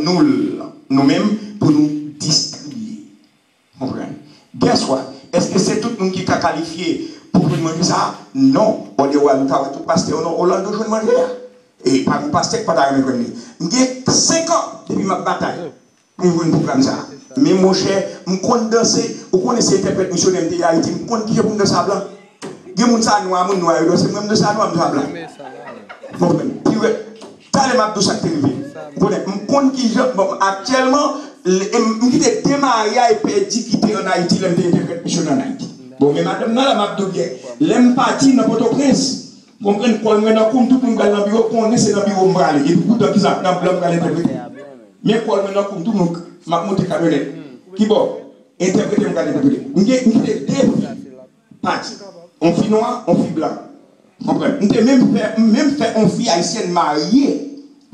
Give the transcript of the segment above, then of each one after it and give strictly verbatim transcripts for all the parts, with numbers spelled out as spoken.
nou l, nou menm, pou nou distribiye. Konprann? Guess what? Èske se tout moun ki ka kalifye pou jwenn manje sa a? Non. Òdèwa, nou ka wè tout pastè yo nan Orlando jwenn manje a. E pa gen pastè ki pa ta renmen jwenn li. M gen senk an depi m ap batay pou m jwenn pwogram sa a. Men monchè, m konn danse, ou konnen se entèprèt misyonè m te ye Ayiti, m konn kijan pou m danse a blan. Gen moun sa nwa, moun nwa yo danse, mwen m danse a nwa, m danse a blan. Konprann? Pi rèd. Talè m ap di w sa k te rive. Ou konnen, m konn kijan, bon, aktyèlman, m kite de mari a e pèdi ki te ann Ayiti lè m te entèprèt misyonè ann Ayiti. Bon, men madanm nan la, m ap di w byen. Lè m pati nan Pòtoprens, konprann, kò l mwen nan kou m, tout moun pral nan biwo, konnen se nan biwo m prale. Epi poutan, kisa, nan blan m pral entèprete. Men kò l mwen nan kou m, tout moun, m ap monte kamyonèt. Kibò? Entèprete m pral entèprete. M gen, m kite de fi pati. On fi nwa, on fi blan. Konprann? M te menm fè, m menm fè on fi ayisyèn marye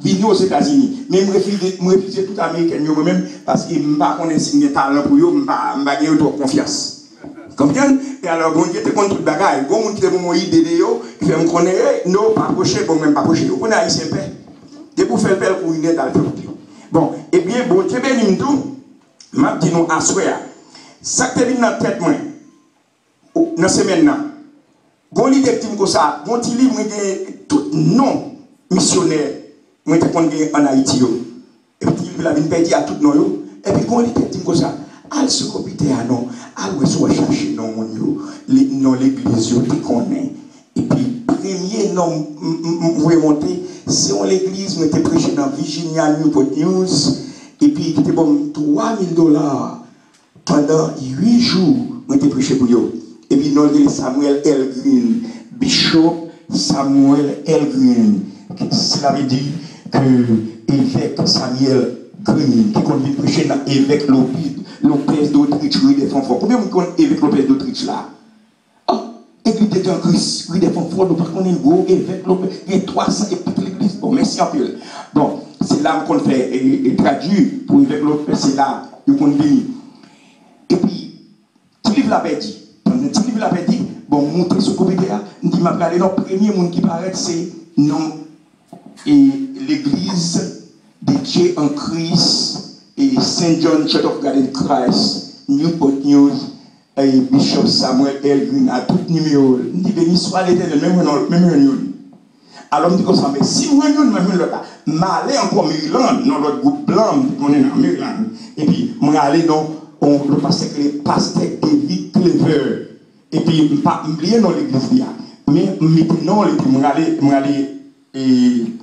vini Ozetazini. Men m refize, m refize tout amerikèn yo mwen menm, paske m pa konnen si m gen talan pou yo, m pa, m pa gen yo twòp konfyans. Konprann? E alò, Bondye te konn tout bagay. Gon moun ki te ban mwen ide de yo, ki fè m konnen, "Ey, no, pa pwoche, bon, mwen m pa pwoche." Ou konnen ayisyen pè. Depi w fè l pè, l kouri nèt al fè wout li. Bon, ebyen, Bondye beni m tou. M ap di nou aswè a. Sa k te vin nan tèt mwen, nan semèn nan. Gon lide k di m konsa, gon ti liv mwen gen tout non misyonè mwen te konn gen ann Ayiti yo. Epi ti liv la vin pèdi a tout non yo. Epi gon lide k di m konsa, al sou konpitè a non, al wè si w a chache non moun yo, non legliz yo te konnen. Epi premye non m voye monte, se yon legliz mwen te preche nan Virginia, Newport News, epi ki te ban m twa mil dola. Pandan uit jou, mwen te preche pou yo. Epi non l rele Samuel L. Green, Bishop Samuel L. Green. Sela vle di ke evèk Samuel Green, ki konn vin preche nan evèk Lopez, Lopez Dotrich, Ri dè Fanfò. Konbyen moun ki konn evèk Lopez Dotrich la? Oh, Eglise de Dieu en Christ, Ri dè Fanfò, nou pa konnen gwo evèk Lopez, gen twa san e kèk legliz. Bon, mèsi anpil. Bon, se la m konn fè e, e tradui pou evèk Lopez, se la yo konn vini. Epi, ti liv la pèdi. Pandan ti liv la pèdi, bon, m moute sou konpitè a, m di m ap gade non, premye moun ki parèt se non e legliz de Dieu en Christ e Saint John Church of God in Christ, Newport News, e Bishop Samuel L. Green a tout nimewo l. M di, "Beni swa Letènèl, men mwen non, men mwen jwenn youn." Alò, m di konsa, "Men si m jwenn youn, mwen jwenn lòt la." M ale ankò Maryland, nan lòt gwoup blan, m te konnen nan Maryland. Epi, mwen ale nan yon lòt pastè ki rele pastè David Cleaver. Epi, m pa, m bliye non legliz li a. Men, m mete non l, epi mwen ale, mwen ale e,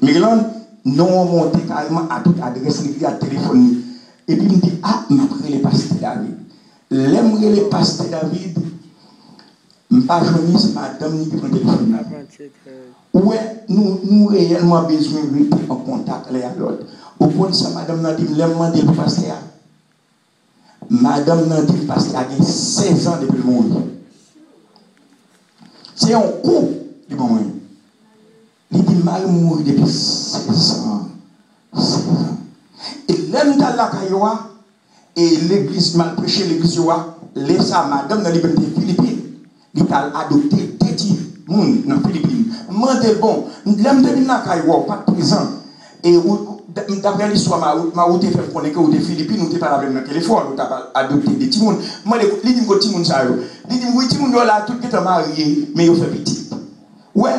Maryland, non an monte kareman a tout adrès li, a telefòn li. Epi m di, "A, m ap rele pastè David." Lè m rele pastè David, m pa jwenn li, se madanm li ki pran telefòn nan. Ou wè, nou, nou reyèlman bezwen rete an kontak lè a lòt. Ou konn sa madanm nan di m lè m mande l pou pastè a? Madanm nan di m pastè a gen sèz an depi l mouri. Se yon kou li ban mwen. Li di m mari m mouri depi sèz an. Sèz an. E lè m t al lakay yo a, e legliz, m al preche legliz yo a, lè sa a, madanm nan li menm te Filipin. Li t al adopte de timoun nan Filipin. M mande l, "Bon, lè m te vin lakay ou a, ou pa t prezan. E ou, daprè listwa Mari, Mari w te fè m konnen ke ou te Filipin, ou te pale avè m nan telefòn, ou t ap adopte de timoun." M mande, li di m, "Kot timoun sa yo?" Li di m, "Wi, timoun yo la, tout gentan marye, men yo fè pitit." Ou wè,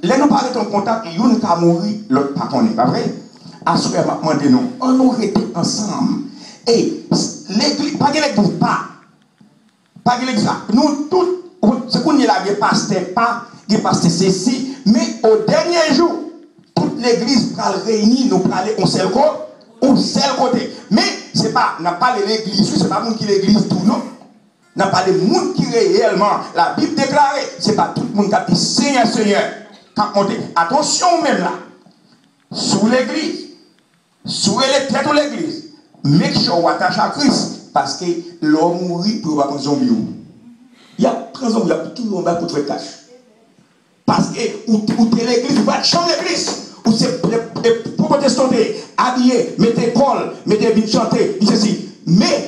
lè nou pa rete an kontak, youn ka mouri, lòt pa konnen, pa vre? Aswè a, m ap mande nou, ann nou rete ansanm. E legliz, pa gen legliz pa. Pa gen legliz la. Nou tout, se kounye a gen pastè pa, gen pastè sesi, men o dènye jou, tout legliz pral reyini, nou prale yon sèl ko-, yon sèl kote. Men, se pa, n ap pale legliz, wi, se pa moun ki legliz tou, non. N ap pale moun ki reyèlman, Labib deklare, se pa tout moun k ap di, "Senyè, Senyè," k ap monte. Atansyon ou menm la. Si w legliz, si w rele tèt ou legliz, make sure w atache a Kris, paske lè w mouri, pou yo pa pran zonbi w. Y ap pran zonbi w, y ap toujou anba kout fwèt kach. Paske ou, ou te legliz, ou pa t janm legliz. Ou se, e, e, pou pwotestan te abiye, mete kòl, mete vin chante, di sesi. Men,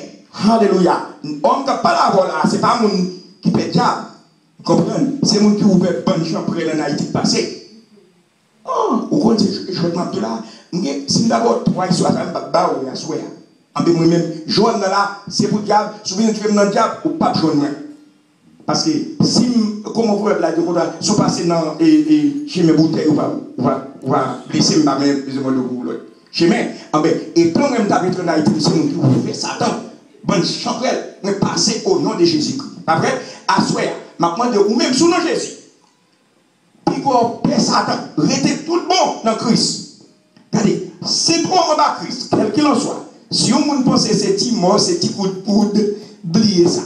alelouya, òm k ap pale avè w la, se pa moun ki pè dyab. Konprann? Se moun ki ouvè bann chanprèl ann Ayiti k pase. Oh, ou konn se jwèt m ap di la, M gen, si m ta ba w twa istwa sa, m p ap ba w yo aswè a. Anben mwen menm, jwenn nan la, se pou dyab, si w vin retwouve m nan dyab, ou p ap jwenn mwen. Paske si m, kòman pwovèb la di konsa, si w pase nan e, e, chemen boutèy, ou va, ou va, ou va blese m, m pa menm bezwen mande w pou lòt chemen. Anben, etan mwen m t ap antre nan Ayiti, m se moun ki ouvè Satan. Bann chanpwèl, mwen pase o non de Jezikri. Pa vre? Aswè a, m ap mande ou menm sou non Jezi. Piga w pè Satan, rete tout bon nan Kris. Gade, sentwon anba Kris, kèlkilanswa. Si yon moun panse se ti mò, se ti kout poud, bliye sa.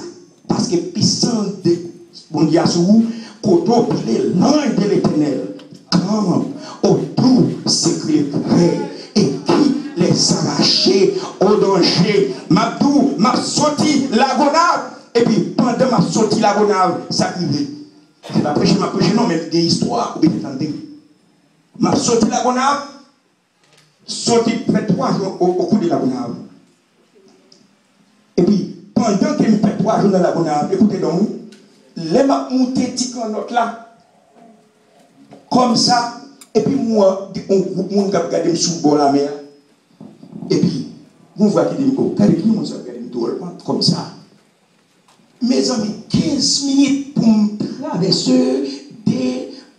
Paske pisans de Bondye a sou ou, kote w pile lanj de Letènèl kanpe otou sekre frè e ki les arrache o danje. M ap di w, m ap soti Lagonav, epi pandan m ap soti Lagonav, sa k rive? Se pa preche m ap preche non, men gen istwa ou bezwen tande. M ap soti Lagonav, soti fè twa jou o, o kou de Lagonav. Epi, pandan ke m fè twa jou nan Lagonav, ekoute non wi, lè m ap moute ti kannòt la, kòmsa, epi m wè yon gwoup moun k ap gade m sou bò lamè a. Epi, yon vwa ki di m, o, gade ki moun sa ap gade m dwòlman kòmsa. Mezanmi, kenz minit pou m travèse de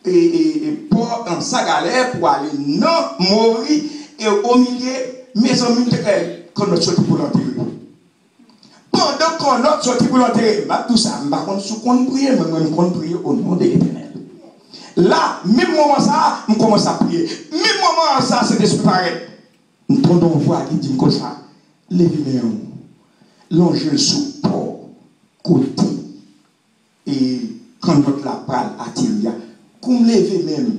e, e, e, pò an Sagalè pou ale nan Mori, e o milye, mezanmi, m te kwè kannòt soti pou l antere. Pandan kannòt soti pou l antere, m ap di w sa, m pa konn si w konn priye, men mwen m konn priye o non de Letènèl. La, menm moman sa a, m kòmanse ap priye. Menm moman sa a, Sentespri parèt. M tande yon vwa ki di m konsa, leve men w, lonje l sou pò kote e kannòt la pral ateri a. Kou m leve men m,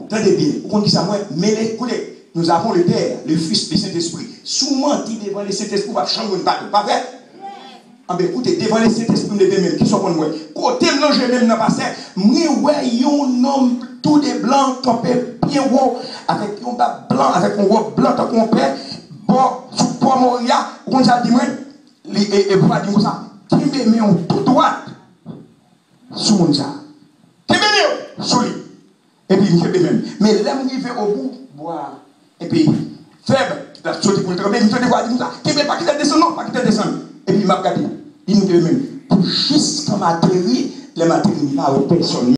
tande byen, ou konn ki sa m wè? Men le, koute, nous avons le Père, le Fils, le Saint-Esprit. Si w manti devan le Sentespri, w p ap janm jwenn padon, pa vre? Anben, koute, devan le Sentespri, m leve men m, ki sa w konn wè? Kote m lonje men m nan, pastè, mwen wè yon nonm tou de blan kanpe byen wo, avèk yon bab blan, avèk yon wòb blan tankou yon pè, bò, sou pò Mori a, ou konn sa l di mwen? Li, e, e vwa di m konsa, kenbe men w tou dwat sou moun sa. Kenbe men w sou li. Epi m kenbe men m. Men lè m rive obou bwa a, epi fèb, l ap soti pou l tranble, m tande vwa di m sa, kenbe l, pa kite l desann non, pa kite l desann. Epi m ap gade, li m kenbe men m. Pou jiska m ateri, lè m ateri, m pa wè pèsonn.